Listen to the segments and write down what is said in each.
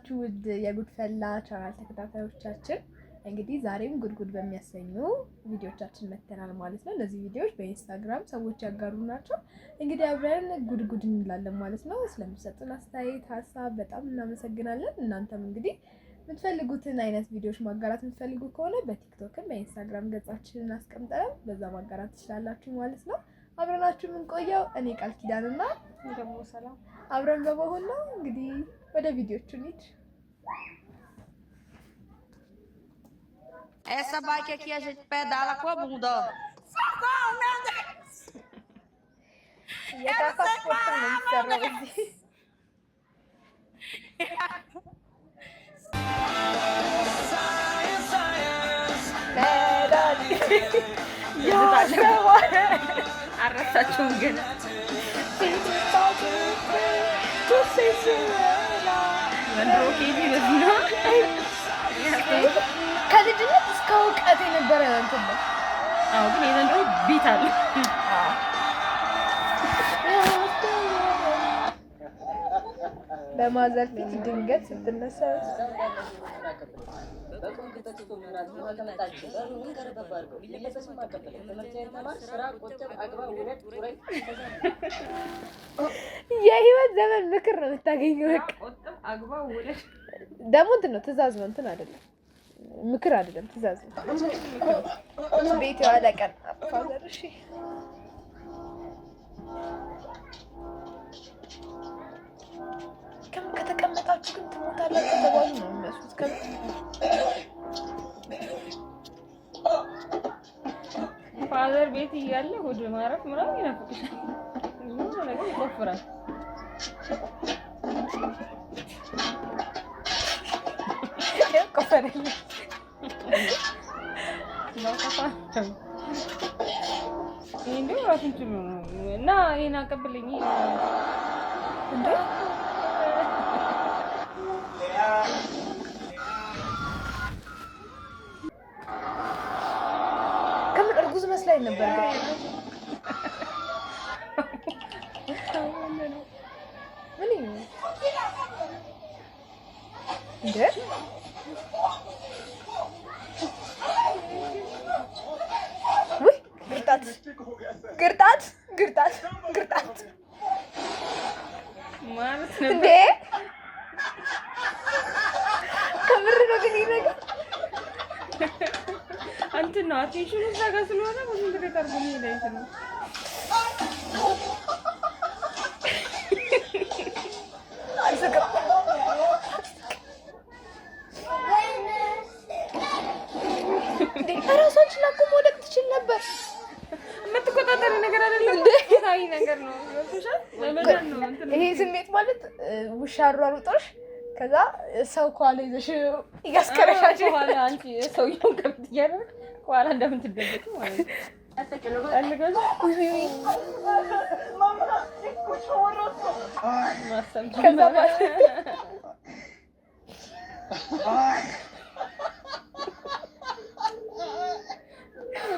የተከበራችሁ ውድ የጉድፈላ ቻናል ተከታታዮቻችን፣ እንግዲህ ዛሬም ጉድጉድ በሚያሰኙ ቪዲዮቻችን መጥተናል ማለት ነው። እነዚህ ቪዲዮዎች በኢንስታግራም ሰዎች ያጋሩ ናቸው። እንግዲህ አብረን ጉድጉድ እንላለን ማለት ነው። ስለምትሰጡን አስተያየት፣ ሀሳብ በጣም እናመሰግናለን። እናንተም እንግዲህ የምትፈልጉትን አይነት ቪዲዮዎች ማጋራት የምትፈልጉ ከሆነ በቲክቶክም በኢንስታግራም ገጻችንን አስቀምጠናል። በዛ ማጋራት ትችላላችሁ ማለት ነው። አብረናችሁ የምንቆየው እኔ ቃል ኪዳንና ደግሞ ሰላም አብረን በመሆን ነው። እንግዲህ ወደ ቪዲዮቹ እንሂድ። Essa bike aqui a gente pedala com a bunda, ó. የካፋ ስፖርት ነው የሚሰራው እዚህ። አረሳችሁም ግን። ዘንድሮ ኬጂ በዚህ ነው። ከልጅነት እስከ እውቀት የነበረ እንትን ነው። አዎ፣ ግን የዘንድሮ beat አለ። በማዘር ፊት ድንገት ስትነሳ። የህይወት ዘመን ምክር ነው የምታገኘው። በቃ ቆጥብ፣ አግባ፣ ውለድ። ደግሞ እንትን ነው፣ ትእዛዝ ነው፣ እንትን አይደለም፣ ምክር አይደለም፣ ትእዛዝ ነው። ቤት የዋለ ቀን father፣ እሺ፣ ከተቀመጣችሁ ግን ትሞታላችሁ ተባሉ ነው የሚመስሉት። Father ቤት እያለ ሆድ ማረፍ ምናምን ይናፍቅሻል። ብዙ ነገር ይቆፍራል። ቆፈረልኝ። ይሄ እንዲሁ ራሱን ችሎ ነው እና ይሄን አቀብለኝ። እንዴ! ከምር እርጉዝ መስላኝ ነበር ግን። ምን ይሄ እንዴ? ውይ ግርጣት ግርጣት ግርጣት ግርጣት! ማለት እንዴ! ነበር። ከምር ነው ግን ይሄ ነገር። እንትን ነው፣ attention ኑ እዛ ጋር ስለሆነ concentrate አድርጎ መሄድ አይችልም። አልስቅም። እንዴ፣ እራሷን ችላ እኮ መውደቅ ትችል ነበር። የምትቆጣጠሪ ነገር አይደለም፣ ታዊ ነገር ነው። ገብቶሻል? ለመዳን ነው እንትን። ይሄ ስሜት ማለት ውሻ አሯሩጦሽ ከዛ ሰው ከኋላ ይዘሽ እያስከረሻሽ። ከኋላ አንቺ ሰውየውን ከፊት እያደረግሽ ከኋላ እንደምትደበቂ ማለት ነው። ፈልገሽ ማሰብ ከዛ ጀመረ። በኋላ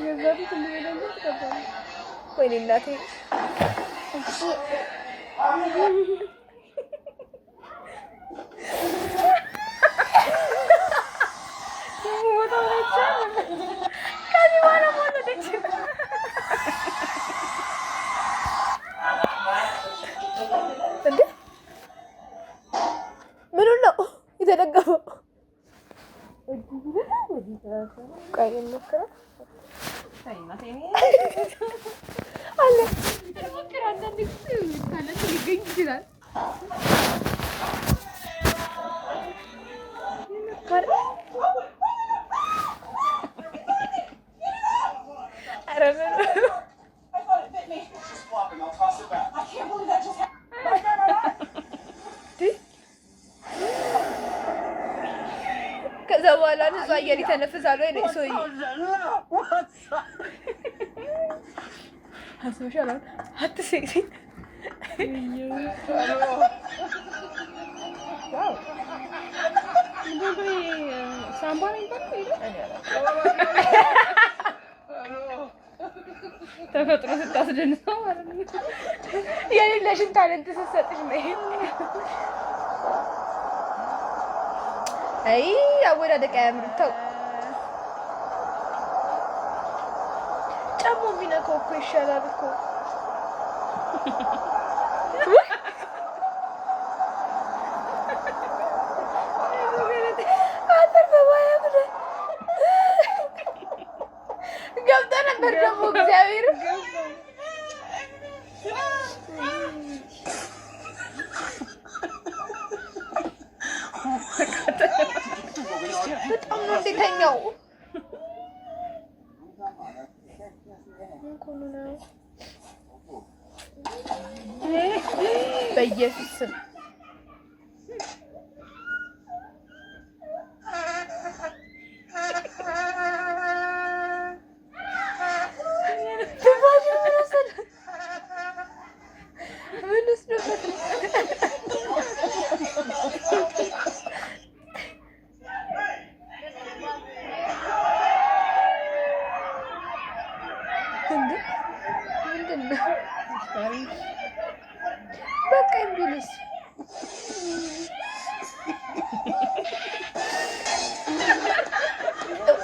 ገዛ ፊት እንደሄደ ትቀበለ። ወይኔ እናቴ! ቦታው ላይ ይቻላል። ከዚህ በኋላ መውለደች። እንዴ፣ ምኑን ነው የተደገፈው? ቆይ እንሞክረው አለ። እንሞክር። አንዳንድ ጊዜ talent ሊገኝ ይችላል። ኧረ ምን Just flopping, I'll toss it back. I can't believe that just happened. እንዴ! ከዛ በኋላ ንጹህ አየር ይተነፍሳል ወይ ነው ሰውዬ? አስበሻል? አሁን አትሴ wow! ሳምባ ነው የሚባለው ይሄ? ተፈጥሮ ስታስደንሰው ማለት ነው። የሌለሽን talent ስትሰጥሽ ነው ይሄ። አይ አወዳደቅ አያምርም። ተው ጫማው ቢነካው እኮ ይሻላል እኮ። አፈር በባያ ብለህ ገብቶ ነበር ደግሞ እግዚአብሔር። በጣም ነው እንዴተኛው በኢየሱስ ስም። ምን ወስዶበት ነው? እንዴ ምንድን ነው? በቃ ቢልስ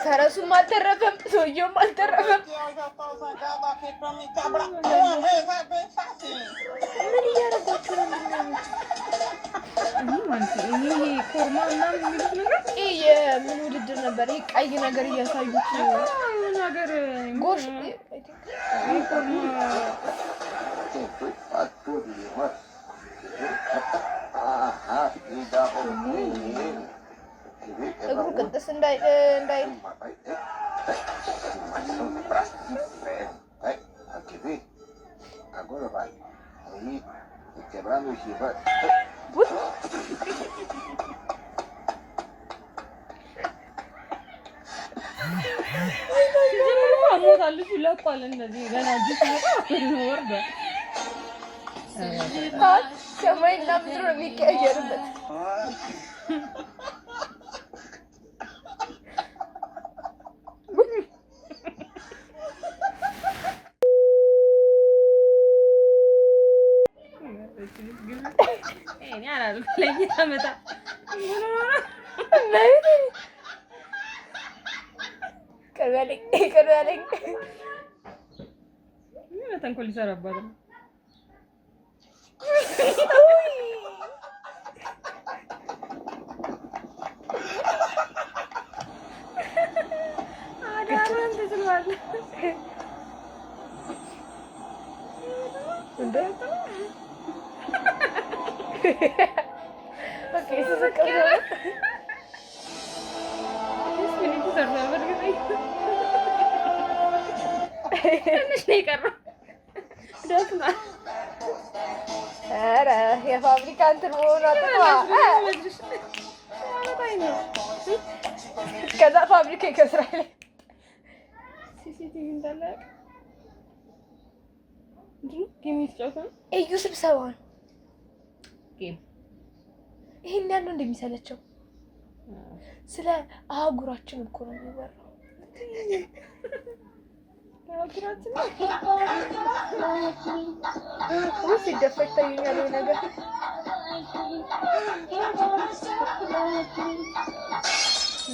ፈረሱም አልተረፈም፣ ሰውየውም አልተረፈም። Eu já tô zangado aqui pra me quebrar uma vez é bem facinho. ምን እያደረጓችሁ ነው የምናዩት? እኔ ማለት ነው ይሄ ኮርማ ምናምን የሚሉት ነገር። ይህ የምን ውድድር ነበር? ይህ ቀይ ነገር እያሳዩት የሆነ ሀገር ጎሽ ይሄ ኮርማ። Faz tudo, irmã. Ah, e dá um እግሩ ቅጥስ እንዳይ እንዳይል። Aqui vem. Agora vai. Aí, quebrando aqui, vai. ሲጀምር እኮ አሞታል ልጁ፣ ለቋል። እንደዚህ ገና እጁ ሲመጣ ወርዷል። ሰማይና ምድሩ ነው የሚቀያየርበት። እኔ አላልኩም ለእያመጣ ቅር በለኝ፣ ቅር በለኝ። የሆነ ተንኮል ሊሰራባት ነው። አዳሩን ትስሏል። እንደ okay ስስቅ ነው። ስፒኒቱ ሰርቷል። በእርግጠኝነት ትንሽ ነው የቀረው። ደፍኗል። ኧረ የፋብሪካ እንትን መሆኗ ጥቅሟ ከዛ ፋብሪካ ይከስራል። CCTV እንዳለ ምንድን ነው game እየተጫወተ ነው። እዩ ስብሰባ ነው። Game. ይሄን ያለው እንደሚሰለቸው ስለ አህጉራችን እኮ ነው የሚወራው። አህጉራችን። ውይ ሲደፋ ይታየኛል ይሄ ነገር።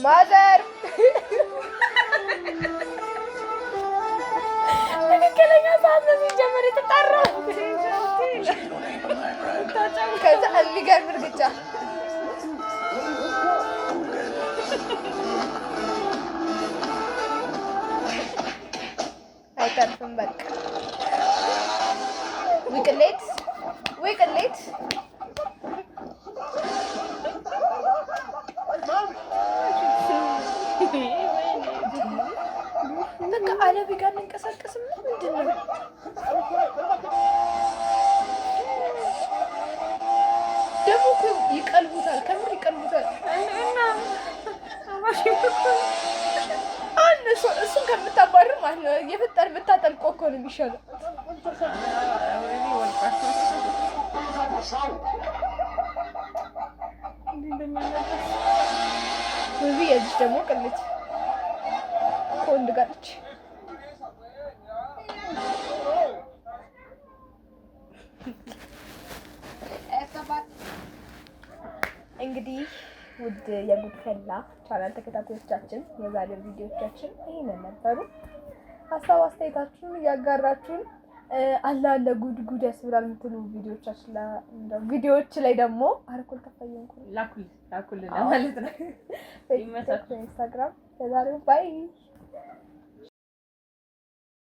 Mother ትክክለኛ ሰዓት ነው ሲጀመር የተጣራው። ከዛ የሚገርም እርግጫ። አይተርፍም። በቃ ወይ ቅሌት ወይ ቅሌት። በቃ አለቤ ጋር እንንቀሳቀስም ነው ምንድን ነው? ደግሞ እኮ ይቀልቡታል፣ ከምር ይቀልቡታል። እና አንድ እሱን ከምታባርር ማለት ነው የፈጠር ብታጠልቆ እኮ ነው የሚሻለው። ወልቋል። እንዲህ እንደሚያናድድ። ብዙ የዚች ደግሞ ቅሌት ከወንድ ጋር ነች። እንግዲህ ውድ ውድ የጉድፈላ ቻናል ተከታታዮቻችን የዛሬው ቪዲዮቻችን ይህንን ነበሩ። ሀሳብ አስተያየታችሁን እያጋራችሁን አለ አለ ጉድ ጉድ ያስብላል የምትሉ ቪዲዮቻችን ቪዲዮዎች ላይ ደግሞ አርኮል ከፋየንኩ ላኩል ላኩል ለማለት ነው። በቲክቶክ፣ በኢንስታግራም። ለዛሬው bye።